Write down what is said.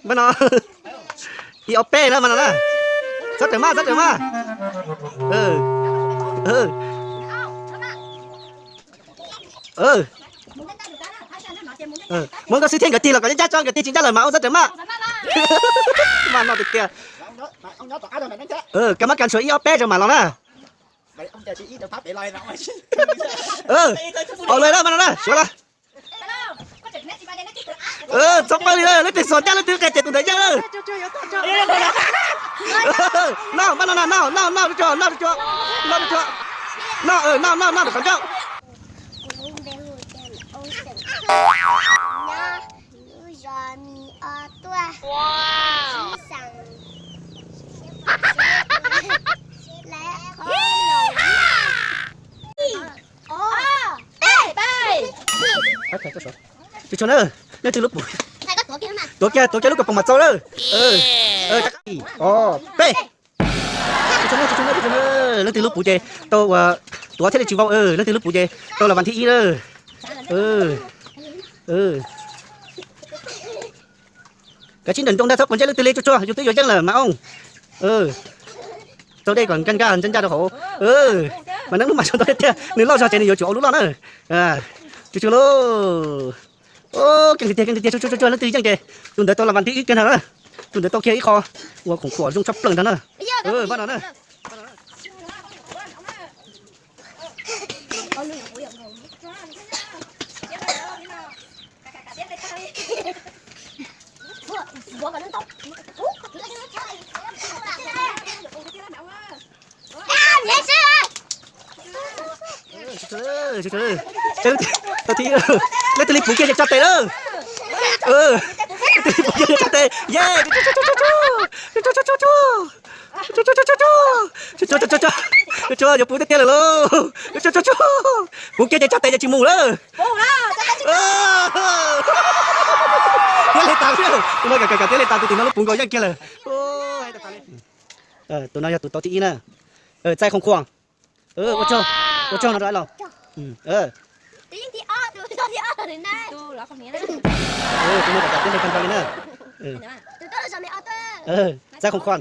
Mas no, ib ob peb na mas no na. Txhob rawm mas, txhob rawm mas. Muab nkauj xwb thiab nkawd tig los kom ncaj ncaj tso, nkawd tig tsis ncaj lawm mas ua txhob rawm mas. Mas no tiag tiag. Kab mab kab tshuam ib ob peb rau mas los na. Ua lawm na mas no na, suav lawm. Txhob pawg li, leej twg xuas ncaj leej twg qia ces tus ntawd yeej lawm. Noj mas no na, noj noj noj tsuag tsuag, noj tsuag tsuag, noj tsuag tsuag. Noj, noj noj noj rau qhov ncauj. Tsuag tsuag na, leej twg lub puv, tuav kiag, tuav kiag lub kaus poom mas txaus lawm. Ob peb. Tsuag tsuag na, tsuag tsuag na, tsuag tsuag na, leej twg lub puv ces tau ua tuav thiaj li tsis vau, leej twg lub puv ces tau los vas thib ib lawm. Kav tsij nrawm nroos ntag, txhob quav ntsej leej twg li, tsuag tsuag, yus twb yuav yeej lawm mas oo. Txaus dej kom nkag nkag ncaj ncaj rau hauv. Mas neeb lub mas tau tiag tiag, nws loj zog ces nws yuav tsum ua lub loj na. Tsuag tsuag lauj. Keej tiag tiag, keej tiag tiag, tsuag tsuag tsuag, leej twg yeej ces tus ntawd tau los vas thib ib kiag ntag na. Tus ntawd tau kiag ib qho ua khoom khuam zoo tshaj plaws ntag na. Npaj no na. Tau thib, leej twg li puv kiag ces tso tes lawm. Leej twg li puv kiag ces tso tes, ye. Tsuag tsuag, yuav puv tiag tiag lawm lauj. Tsuag tsuag, puv kiag ces tso tes ces tsis mus lawm. Tiab li tas, tus no kam kam tiab li tas, tus tim no lub puv nkaus yeej kiag lawm. Tus no yog tus tau thib ib na. Txais khoom khuam. Ua tsaug, ua tsaug no rau los. Tus no kam kam tiab li tag nrho li na. Txais khoom khuam.